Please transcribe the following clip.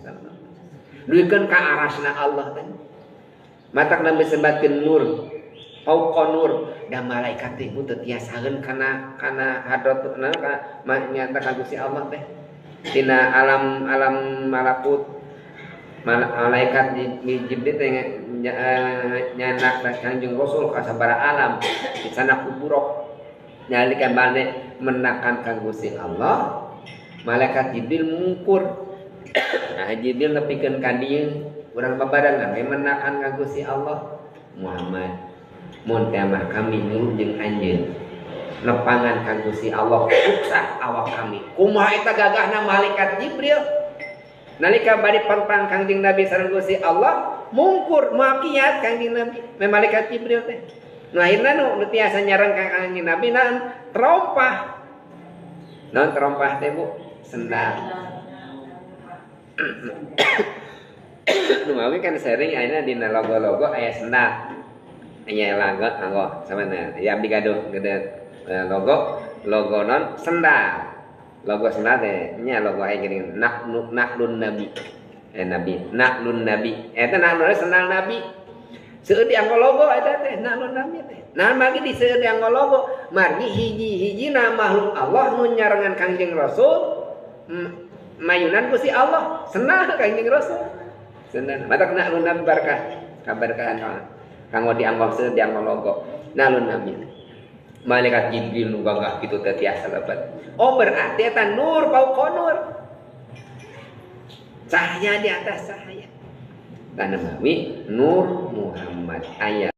Sallallahu alaihi wasallam. Duikeun ka arasna Allah teh. Matak nabi sebatkeun nur fauqa nur da malaikat teh teu tiasaeun kana kana hadratna ka nyata ka Gusti Allah teh. Tina alam alam malakut malaikat Jibril teh nyanak Kangjeng Rasul ka sabaraha alam di sana kuburok nyalika bane menakan ka Gusti Allah malaikat Jibril mungkur. Nah Jibril nepikeun ka dieu urang babarengan we menakan ka Gusti Allah. Muhammad mun teh mah kami nurut jeung anjeun nepangan ka Gusti Allah ruksak awak kami. Kumaha eta gagahna malaikat Jibril nalika bari pantang Kangjeng Nabi sareng Gusti Allah mungkur makiat Kangjeng Nabi malaikat Jibril teh. Nu akhirna nu tiasa nyareng ka Kangjeng Nabi naon terompah. Naon terompah teh Bu? Sendal. Nu mawi kan sering ayeuna dina logo-logo aya sendal. Aya lago anggo samana ya abdi gaduh gede logo logo non sendal. Logo sendal teh nya logo aya geuning naklun nabi. Nabi naklun nabi. Eta naklun sendal nabi. Seueur dianggo logo eta teh naklun nabi teh. Nah magi diseueur dianggo logo margi hiji-hijina makhluk Allah nu nyarengan Kangjeng Rasul mayunan Gusti Allah sendal Kangjeng Rasul. Sendal matak naklun nabi barkah kabarkahan kanggo dianggo seueur dianggo logo naklun nabi. Malaikat Jibril nu gagah kitu teh tiasa lebat. Oh berarti eta nur fauqa nur. Cahaya di atas cahaya. Tanamawi Nur Muhammad aya